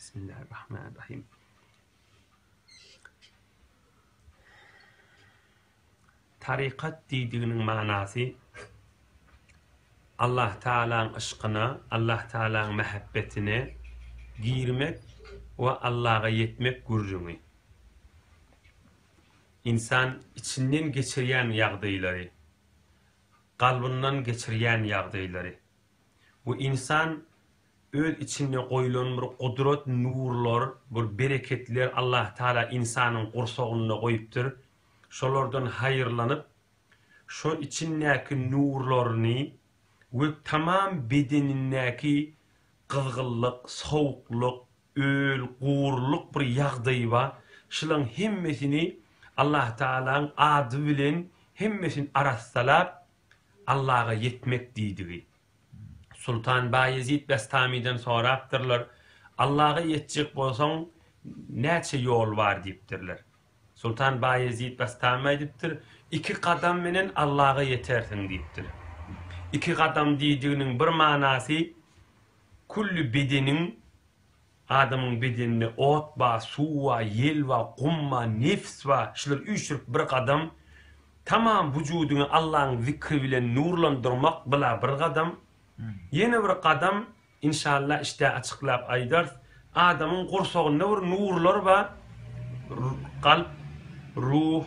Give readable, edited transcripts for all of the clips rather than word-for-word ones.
Bismillahirrahmanirrahim. Tarykat diýdiginiň manasy Allah Tagalaň yşkyna, Allah Tagalaň mähebbetine girmek we Allaga ýetmek gürrüňi. Ynsan içinden geçirýän ýagdaýlary, kalbyndan geçirýän ýagdaýlary we ynsan öz içinde goýlan bir gudrat nurlar, bir bereketler Allah Tagala ynsanyň gursagynda goýupdyr. Şolardan haýyrlanyp, şo içindäki nurlaryny we tamam bedenindäki gyzgynlyk, sowuklyk, öl, gurulyk bir ýagdaýy bar. Şulaň hemmesini Allah Tagalaň ady bilen hemmesini arassalap, Allaga ýetmek diýdigi. Sultan Baýezit Bestamydan sorapdyrlar, Allaga ýetjek bolsaň, näçe ýol bar diýipdirler. Sultan Baýezit Bastamy aýdypdyr, Iki gadam menen Allaga ýetersiň diýipdir. Iki gadam diýdiginiň bir manasy, külli bedeniň, adamyň bedeninde ot bar, suw bar, ýel bar, gum bar, nefs bar, şulary üýşürip bir gadam, tamam wujudyňy Allaň zikri bilen nurlandyrmak bula bir gadam, ýene bir gadam, Inşallah işdä açyklap aýdarys. Adamyň gursagynda bir nurlar bar. Kalp, ruh,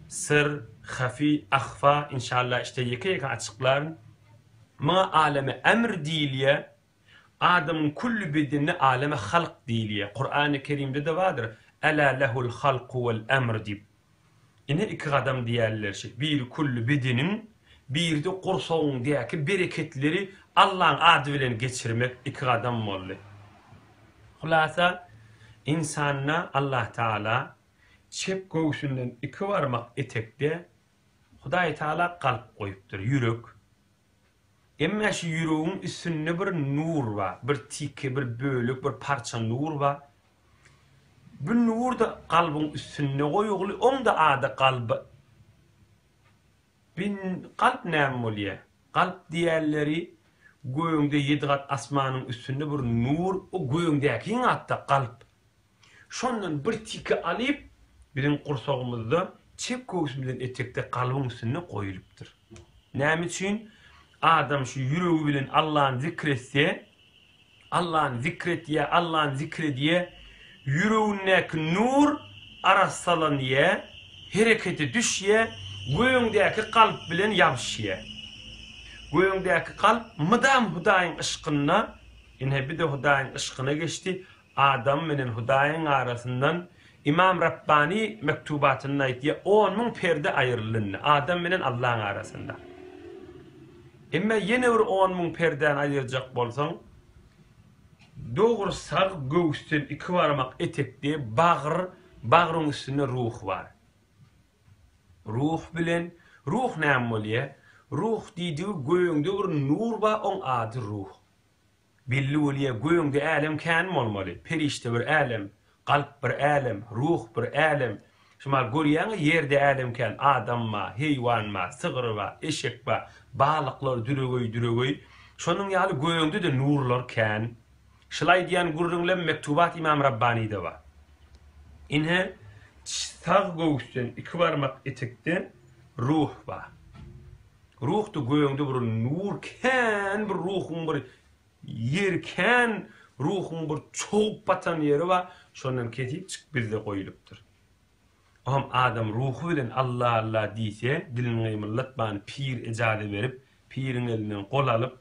syr, hafi, ahfa inşallah işde ýeke-ýeke açyklaryn. Muňa aleme emr diýilýär. Adamyň külli bedenine aleme halk diýilýär. Kurany Kerimde-de bardyr. Ela lehul halku wel emr diýip. Ine iki gadam diýerler şi, biri külli bedeniň, biride gursagyňdäki bereketleri Allaň ady bilen geçirmek iki gadam boldy. Hulasa, ynsanda Allatagala çep göwsünden iki barmak etekde Hudaýtagala kalp goýupdyr, ýürek. Emma şu ýüregiň üstünde bir nur bar, bir tike, bir bölek, bir parça nur bar. Bu nur-da kalbyň üstünde goýugly, oň-da ady kalb. Bi kalp näme bolýar? Kalp diýenleri gögüňde ýedi gat asmanyň üstünde bir nur, o gögüňdäkiň ady-da kalp. Şondan bir tike alyp, biziň gursagymyzda, çep göwsümizden etekde kalbyň üstünde goýulypdyr. Näme üçin? Adam şu ýüregi bilen Allany zikr etse, Allany zikr etýär, Allany zikr edýär, ýüregindäki nur arassalanýar, herekete düşýär, göňdäki kalp bilen ýabyşýar. Göňdäki kalp mydam Hudaýyň yşkynda, ine bir-de Hudaýyň yşkyna geçdi, Adam menen Hudaýyň arasyndan Imam Rabbani mektubatynda aýtýar, 10,000 perde aýryldy indi adam menen Allaň arasynda. Emma ýene bir 10,000 perdäni aýyrjak bolsaň, dogry sag göwüsden iki barmak etekde bagyr, bagryň üstünde ruh bar. Ruh bilen, ruh näme bolýar? Ruh diýdigi göýüňde bir nur bar, oň ady ruh. Belli bolýa, göňde älem kän bolmaly. Perişde bir älem, kalp bir älem, ruh bir älem. Şumal görýäňä ýerde älem kän, adam bar, heýwan bar, sygyr bar, eşek bar, balyklar düregeý-düregeý. Şonuň ýaly göňde-de nurlar kän. Şul aýdýan gürrüňlem Mektubat Imam Rabbanyda bar. Ine, sag göwüsden iki barmak etekde ruh bar. Ruhda göňde bir nur kän bir ruhuň bir ýeri kän ruhuň bir çogup batan ýeri bar şondan kesip çyk bizde goýulypdyr. Oňam adam ruhy bilen Alla Alla diýse dilini gymyldatman pir ejaza berip piriň elinden gol alyp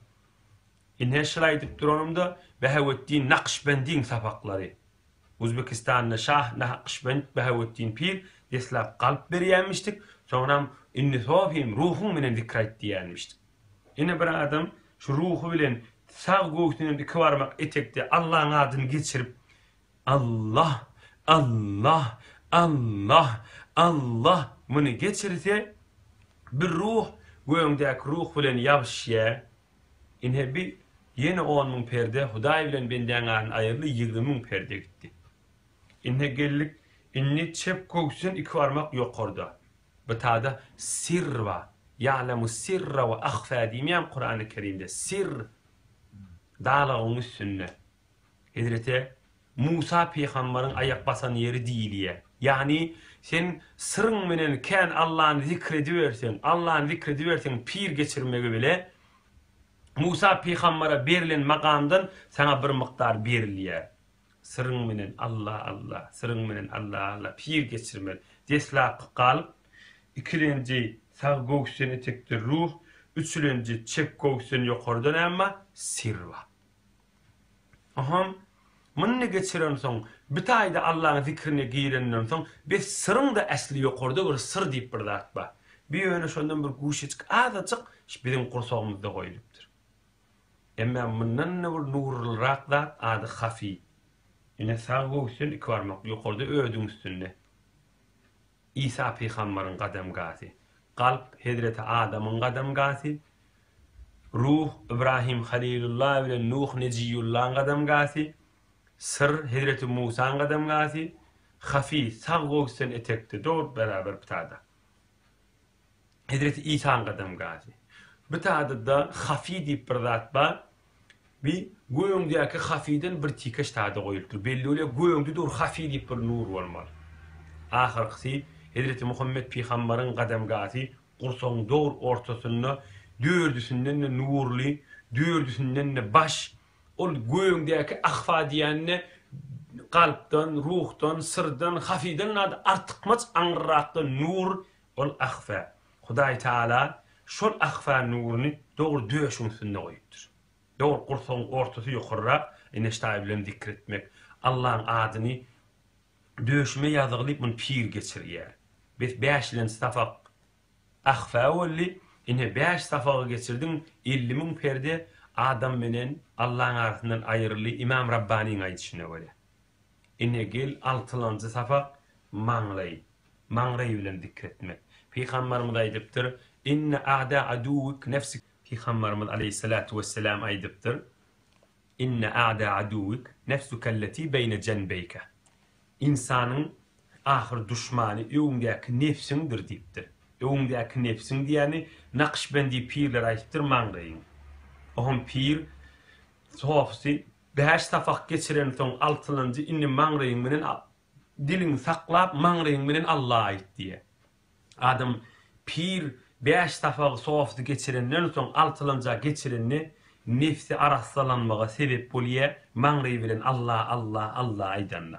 ine şul aýdyp duranymda Behawetdin Nakşbendiň sapaklary Uzbekistanda Şah Nakşbend Behawetdin pir deslap galyp berýänmişdik, soňram indi sofim ruhuň menen zikr aýt diýýänmişdik. Ine bir adam şu ruhy bilen sag göwsünden iki barmak etekde Allaň adyny geçirip Allah, Allah, Allah, Allah muny geçirse bir ruh göňdäki ruh bilen ýabyşýar. Ine bi ýene 10,000 perde Hudaý bilen bendäň aryny aýyrdy 20,000 perde gitdi. Ine geldik indi çep köwsden iki barmak ýokarda. Bu tada sirr bar. Ýa'lemu sirra we ahfa diýmeýärmi Kurany Kerimde sirr dalagyň üstünde. Hezreti. Musa pygambaryň aýak basan ýeri diýilýär. Ýagny sen syryň menen kän Allany zikr ediberseň, Allany zikr ediberseň pir geçirmegi bile Musa pygambara berlen magamdan saňa bir mukdar berilýär. Syryň menen Alla Alla, syryň menen Alla Alla pir geçirmeli. Deslapky kalp, ikilenji sag göwüsden etekde ruh, üçülenji çep göwüsden ýokarda näme bar? Syr bar. Oham, muny geçirensoň, bitaýda Allaň zikrine girenden soň, bes syryň-da äsli ýokarda bir syr diýip bir zat bar. Bi ýöne şondan bir guşejik azajyk biziň gursagymyzda goýlupdyr. Emmä mundan-da bir nurlyrak zat ady hafi. Ine sag göwüsden iki barmak ýokarda ödüň üstünde. Isa pygambaryň gadamgasy. Kalp hezreti Adamyň gadamgasy. Ruh Ybrahym Halilullah bilen Nuh Nejiýullaň gadamgasy. Syr hezreti Musaň gadamgasy. Hafi sag göwüsden etekde dogry beraber pitada. Hezreti Isaň gadamgazy. Bu taýda-da hafi diýip bir zat bar. Bi göňdäki hafiden bir tikeş taýda goýulypdyr. Belli bolýar, göňde dur hafi diýip bir nur bolmaly. Ahyrkysy Hezreti Muhammet pygambaryň gadamgazy gursagyň dogry ortasynda dördüsinden-de nurly, dördüsinden-de baş, ol göňdäki ahfa diýende kalpdan, ruhdan, syrdan, hafiden zady artykmaç aňryrakda nur Ol ahfä, Hudaý Tagala şol ahfä nuruny dogry döşüň üstünde goýupdyr. Dogry gursagyň ortasy ýokarrak, ine ştaý bilen zikr etmek. Allaň adyny döşüme ýazgylyp muny pir geçirýär. Bes bäşilenji sapak ahfä boldy, ine bäş sapagy geçirdiň, 50 müň perde adam menen Allaň arasyndan aýryldy, Imam Rabbanyň aýdyşyna görä. Ine gel altylanjy sapak maňlaý, maňlaý bilen zikr etmek. Pygambarymyz aýdypdyr, Inne a'da aduwwik nefsik Pygambarymyz aleýhissalatu wesselam aýdypdyr, Inne a'da aduwwik nefsukelleti beýne jenbeýke. Ynsanyň ahyr duşmany öňüňdäki nefsiňdir diýipdir. Öňüňdäki nefsiň diýýäni Nakşbendi pirler aýdypdyr maňlaýyň. Ohm pir sofysy Bäş sapak geçirensoň altylanjy indi maňraýyň bilen diliňi saklap maňraýyň bilen Alla aýt diýýär. Adam pir bäş sapagy softy geçirenden soň altylanja geçirende nefsi arassalanmaga sebep bolýar maňraýy bilen Alla Alla Alla aýdanda.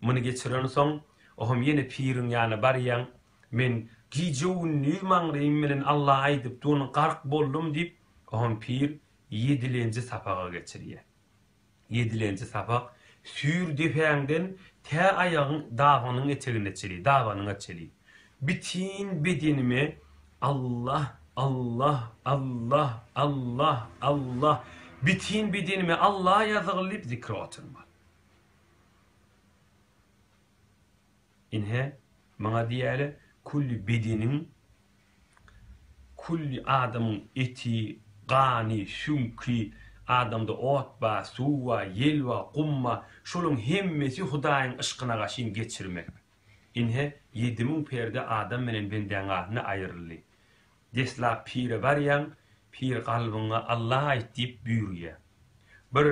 Muny geçirensoň oham ýene piriň ýanyna barýaň men gije gündiz maňraýym bilen Alla aýdyp durun gark boldum diýip oham pir Ýedilenji sapaga geçirýär. Ýedilenji sapak süýr depäňden tä aýagyň dabanyň etegine çeli, dabanyňa çeli. Bitin bedenime Allah, Allah, Allah, Allah, Allah, bitin bedenime Allah ýazygly diýip zikre oturmaly. Ine, maňa diýýärler, külli bedeniň, külli adamyň eti, gany, süňki, adamda ot bar, suw bar, ýel bar, gum bar, şolaryň hemmesi Hudaýyň yşkyna gaşyn geçirmek. Ine, 7000 perde adam bilen bendäň arasynda aýryldy. Deslap pire barýaň, pir kalbyňa Alla aýt diýip buýurýar. Bir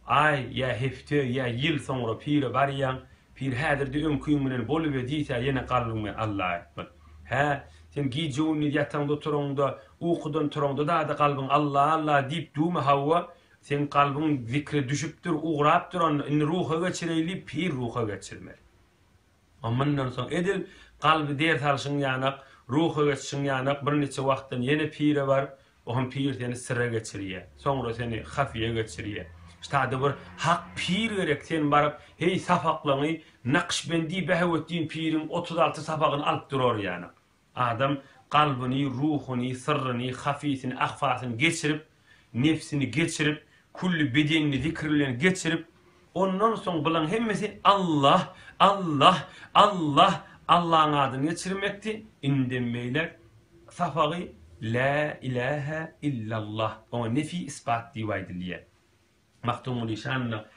aý ýa hepde ýa ýyl soňra pire barýaň, pir häzir-de öňküň bilen boluber diýse ýene kalbyň bilen Alla aýtmaly. Hä, sen gije-gündiz ýataňda oturaňda, ukudan turaňda dada kalbyň Alla, Alla diýip durmy, hawa, seň kalbyň zikre düşüpdir, ugrapdyr onda, indi ruha geçireýli diýip pir ruha geçirmeli. A mundan soň edil kalby ders alşyň ýanak, ruha geçişiň ýanak birniçe wagtdan ýene pire bar, o hem pir seni syra geçirýär. Soňra seni hafiýa geçirýär. Ştada bir hak pir gerek sen baryp heý sapaklaňy Nakşbendi Behewetdin piriň 36 sapagyny alyp durar ýanak. Adam kalbyny, ruhuny, syrryny, hafisini, ahfasyny geçirip, nebsini geçirip, külli bedenini zikr bilen geçirip, ondan soň bulaň hemmesi Allah, Allah, Allah, Allaň adyny geçirmekdi, indem beýläk sapagy Lä ilähä illallah, oňa nefi isbat diýip aýdylýar. Magtymguly şan-da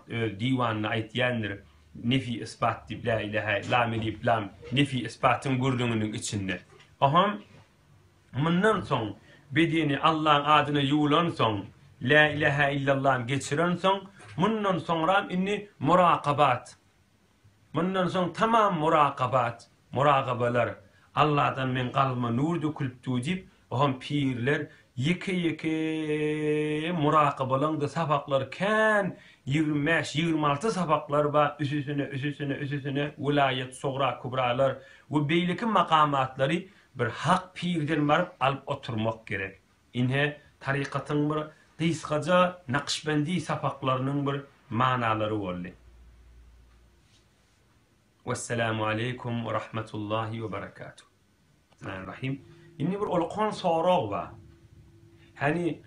öz diwanynda aýtýandyr, Nefi isbat diýip, lä ilähä, lam elif lam, nefi isbatyň gürrüňiniň içinde. Oham, mundan soň bedeni Allaň adyna ýuwlansoň, lä ilähä illallany geçirensoň, Mundan soňram indi murakabat. Mundan soň tamam murakabat, muragabalar, Alladan meň kalbyma nur dökülip dur diýip, ohem pirler ýeke-ýeke murakabalaň-da sapaklary kän, 25, 26 sapaklar bar, üsüsine, üsüsine, üsüsine welaýat, sogra, kubralar we beýleki makamatlary bir hak pirden baryp alyp oturmak gerek. Ine, tarykatyň bir gysgaja Nakşbendi sapaklarynyň bir manalary boldy. Wesselamu aleýkum we rahmetullahi we berekatuh. Rahim. Indi bir ulkan sorag bar. Häni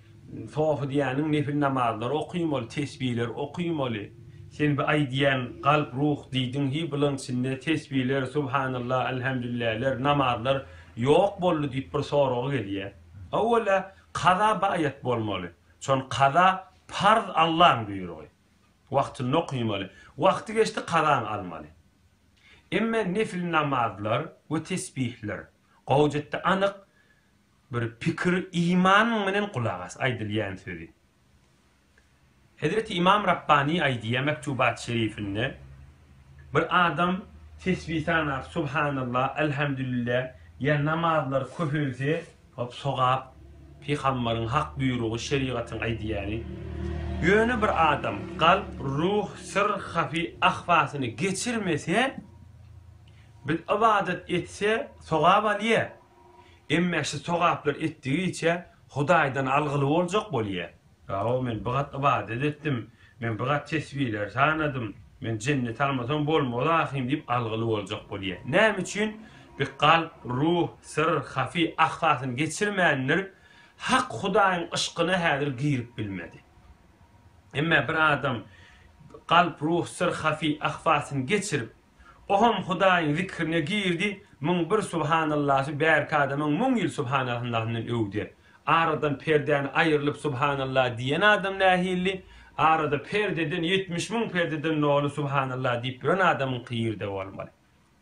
sofy diýýäniň nefil namazlary okymaly, tesbiler okymaly. Sen bir aýdýan kalp, ruh diýdiň, hi bulaň içinde tesbiler, subhanallah, elhamdülillähler, namazlar ýok boldy diýip bir sorag gelýär. Owala kaza baýat bolmaly. Şon kaza parz Allaň buýrugy. Wagtynda okymaly. Wagty geçdi kazaňy almaly. Emme nefil namazlar we tesbihler gowjetde anyk bir pikir imanyň menen gulak as aýdylýan sözi. Hezreti Ymam Rabbani aýdýar Mektubat şerifinde, Bir adam tesbih sanap Subhanallah, Elhamdülillah ýa namazlary köpelse, hop sogap, Pygambaryň hak buýrugy, şerigatyň aýdýany. Ýöne bir adam kalp, ruh, syr, hafi, ahwasyny geçirmese, bir ybadat etse sogap alýar. Emme şu sogaplar etdigiçe Hudaýdan algyly boljak bolýar. Hawa, men bir gat ybadat etdim, men bir gat tesbiler sanadym, men jennet almasam bolmaz ahym diýip algyly boljak bolýar. Näme üçin? Bir kalp, ruh, syr, hafi, ahfasyny geçirmändir, Hak Hudaýyň yşkyna häzir girip bilmedi. Emme bir adam kalp, ruh, syr, hafi, ahfasyny geçirip, Ohem Hudaýyň zikrine girdi, 1001 Subhanallasy bärki adamyň müň ýyl Subhanallasyndan öwdi. Aradan perdäni aýrylyp Subhanallah diýen adam nähilli, arada perdeden 70 müň perdeden doly Subhanallah diýip ýören adamyňky ýerde bolmaly.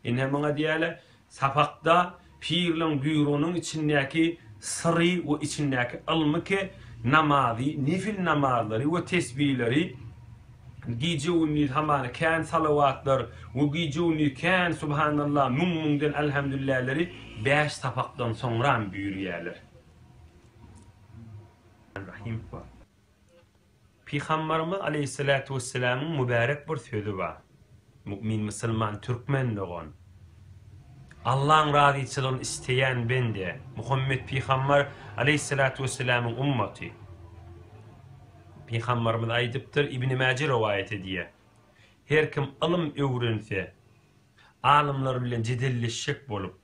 Ine muňa diýýärler, sapakda pirliň buýrugynyň içindäki syry we içindäki ylmy ki, namazy, nefil namazlary we tesbileri gije-gündiz hamana kän salawatlar we gije-gündiz kän Subhanallah müň-müňden Elhamdülillähleri bäş sapakdan soňram buýurýarlar. Rahim. Pygambarymyz aleýhissalatu wessalamyň mübärek bir sözi bar. Mu'min musulman türkmen dogan. Allaň razyçylygyny isleýän bende, Muhammet pygambar aleýhissalatu wessalamyň ummaty. Pygambarymyz aýdypdyr, Ibn Mäje rowaýat edýär. Her kim ylym öwrense, alymlar bilen jedelleşjek bolup,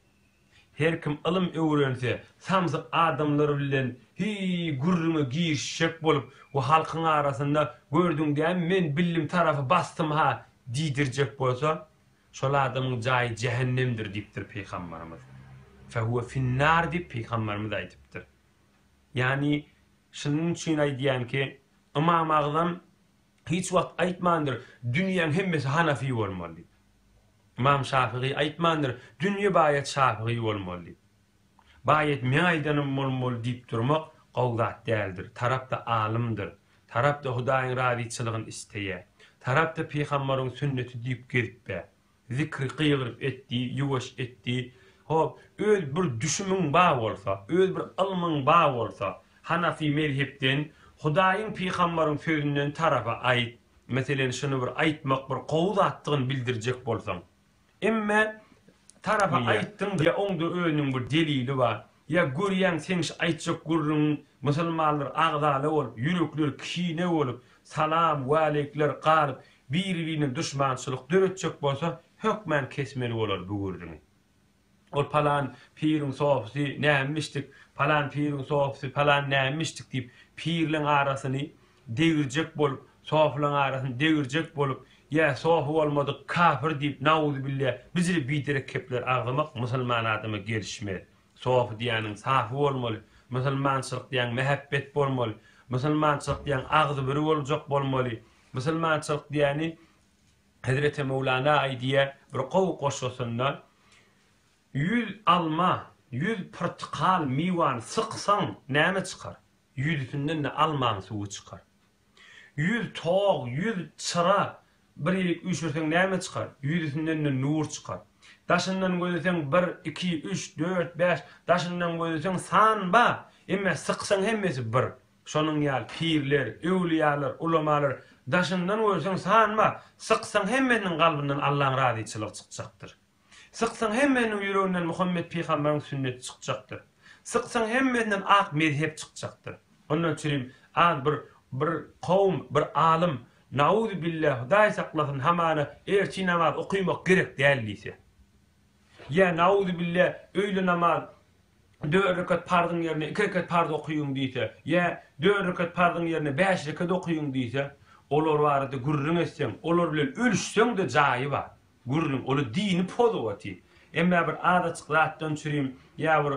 Her kim ylym öwrense, samsyk adamlar bilen hiý gürrüňe girişjek bolup we halkyň arasynda gördüň dämi men bildim tarapy basdym ha diýdirjek bolsa, şol adamyň jaýy jähennemdir diýipdir Pygambarymyz. Fehuwe finnar diýip Pygambarymyz aýdypdyr. Ýagny şunuň üçin aýdýan ki, Ymam Agzam hiç wagt aýtmandyr, dünýäň hemmesi hanafi bolmaly diýip. Ymam Şafygy aýtmandyr, dünýe baýat şafygy bolmaly diýip. Baýat meň aýdanym bolmaly diýip durmak gowy zat däldir. Tarap-da alymdyr. Tarap-da Hudaýyň razyçylygyny isleýär. Tarap-da pygambaryň sünneti diýip gezip-ä. Zikri gygyryp etdi, ýuwaş etdi. Hop, öz bir düşümiň bar bolsa, öz bir ylmyň bar bolsa, Hanafy mezhepden, Hudaýyň pygambaryň sözünden tarapa aýt. Meselen şuny bir aýtmak bir gowy zatdygyny bildirjek bolsaň. Emme tarapa aýtdyň ýa oňda özüniň bir delili bar. Ýa görýäň seň şu aýtjak gürrüňiň musulmanlar agzala bolup, ýürekleri kine bolup, salam, waleýkler galyp, biri-birine duşmançylyk döretjek bolsa, hökmän kesmeli bolar bu gürrüňi. Ol palan piriň sofysy nämişdik, palan piriň sofysy palan nämişdik diýip, pirleň arasyny degirjek bolup, sofylaň arasyny degirjek bolup, ýa sofy bolmadyk kafir diýip, nauzubilla, bijire biderek kepler agzamak musulman adama gelişmez. Sofy diýýäniň safy bolmaly, musulmançylyk diýýäň mähebbet bolmaly, musulmançylyk diýýäň agzybir boljak bolmaly, musulmançylyk diýýäni Hezreti Möwlana aýdýar bir gowy goşgusynda, Ýüz alma, ýüz pyrtykal miwany syksaň näme çykar? Ýüzüsinden-de almaň suwy çykar. 100 tog, 100 çyra bir ýerik üýşürseň näme çykar? Ýüzüsinden-de nur çykar. Daşyndan gözleseň bir, iki, üç, dört, bäş, daşyndan gözleseň san bar, emma syksaň hemmesi bir. Şonuň ýaly pirler, öwlüýalar, ulamalar daşyndan görseň san bar, syksaň hemmesiniň kalbyndan Allaň razyçylygy çykjakdyr. Syksaň hemmesiniň ýüreginden Muhammet pygambaryň sünneti çykjakdyr. Syksaň hemmesinden ak mezhep çykjakdyr. Ondan çürim az bir bir kowum, bir alym Nauzubilla Hudaý saklasyn hamana ertir namaz okymak gerek däl diýse. Ýa nauzubilla öýle namaz dört rekat parzyň ýerine iki rekat parz okyň diýse, ýa dört rekat parzyň ýerine bäş rekat okyň diýse, olar barada gürrüň etseň, olar bilen ölüşseň-de jaýy bar. Gürrüň, oly dini pozup otyr. Emma bir azajyk zatdan çürim ýa bir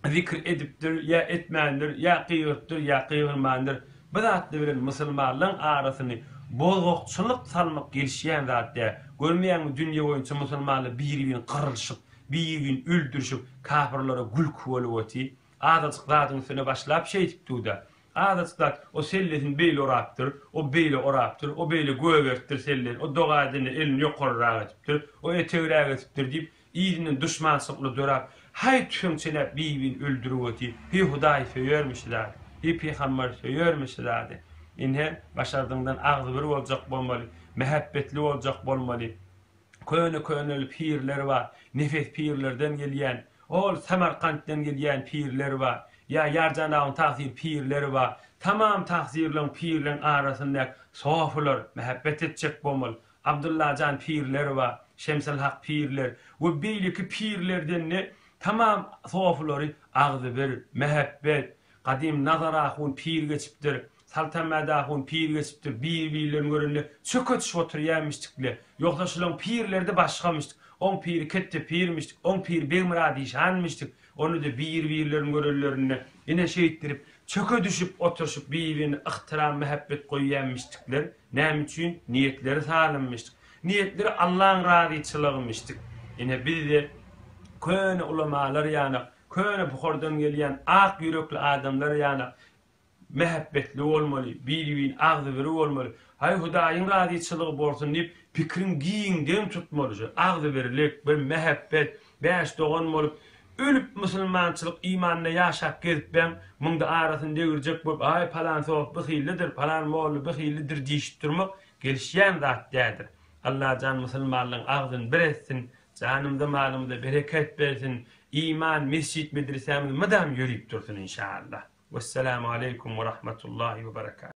zikr edipdir, ýa etmändir, ýa gygyrypdyr, ýa gygyrmandyr. Bu zatlar bilen musulmanlaryň arasyny bozgakçylyk salmak gelişýän zat däl. Görmeýäňmi dünýe boýunça musulmanlar biri-birini gyrylyşyp, biri-birini öldürişip, kapyrlara gülki bolup otyr. Azajyk zadyň üstüne başlap şeýdip dur-da. Azajyk zat, o sellesini beýle orapdyr, o beýle orapdyr, o beýle gögertdir sellesini, o doga edende elini ýokarrak edipdir, o etegräk edipdir diýip, Yzyndan duşmançylykly dörap, haý tüfeň çenäp bir-birini öldürip otyr. Hi Hudaý söýermi şu zady? Hi pygamber söýermi şu zady? Ine, başardygyňdan agzybir boljak bolmaly, mähebbetli boljak bolmaly. Köne-köneli pirler bar, nefes pirlerden gelýän, ol Samarkantdan gelýän pirler bar, ýa Ýarjanawyň tagsyr pirleri bar. Tamam tagsyrlaň pirleň arasynda sofular mähebbet etjek bolmaly. Abdyllajan pirler bar, Şemsilhak pirler we beýleki pirlerden-de tamam sofulary agzybir, mähebbet, gadym Nazar ahun pir geçipdir, Saltanmät ahun pir geçipdir, bir-birlerini görende çöke düşüp oturýarmyşdykle. Ýogsa şulaň pirleri-de başgamyşdyk. Oň piri Ketde pirmişdik, oň piri Begmyrat işanmyşdyk. Ony-da bir-birlerini görenlerinde ine şeýtdirip çöke düşüp oturyşyp bir-birine yhtyram, mähebbet goýýarmyşdykler. Näme üçin? Niýetleri salynmyşdyk. Niýetleri Allaň razyçylygymyşdyk. Ine biz-de köne ulamalar ýanak, köne Buhardan gelýän ak ýürekli adamlar ýanak mähebbetli bolmaly, bir-birini agzybir bolmaly. Haý Hudaýyň razyçylygy bolsun diýip pikiriň giňden tutmaly şu agzybirlik, bir mähebbet, Bäş dogan bolup, ölüp musulmançylyk imanda ýaşap gezipbäň, muňda arasyny degirjek bolup, aý palan sop bu hillidir, palan molla bu hillidir diýşip durmak gelişýän zat däldir. Allajan musulmanlaryň agzyny bir etsin, janymyza malymyza bereket bersin, iman mesjit medresämiz mydam ýörüp dursun inşallah. Wessalamu aleýkum we rahmetullahi we berekatuh.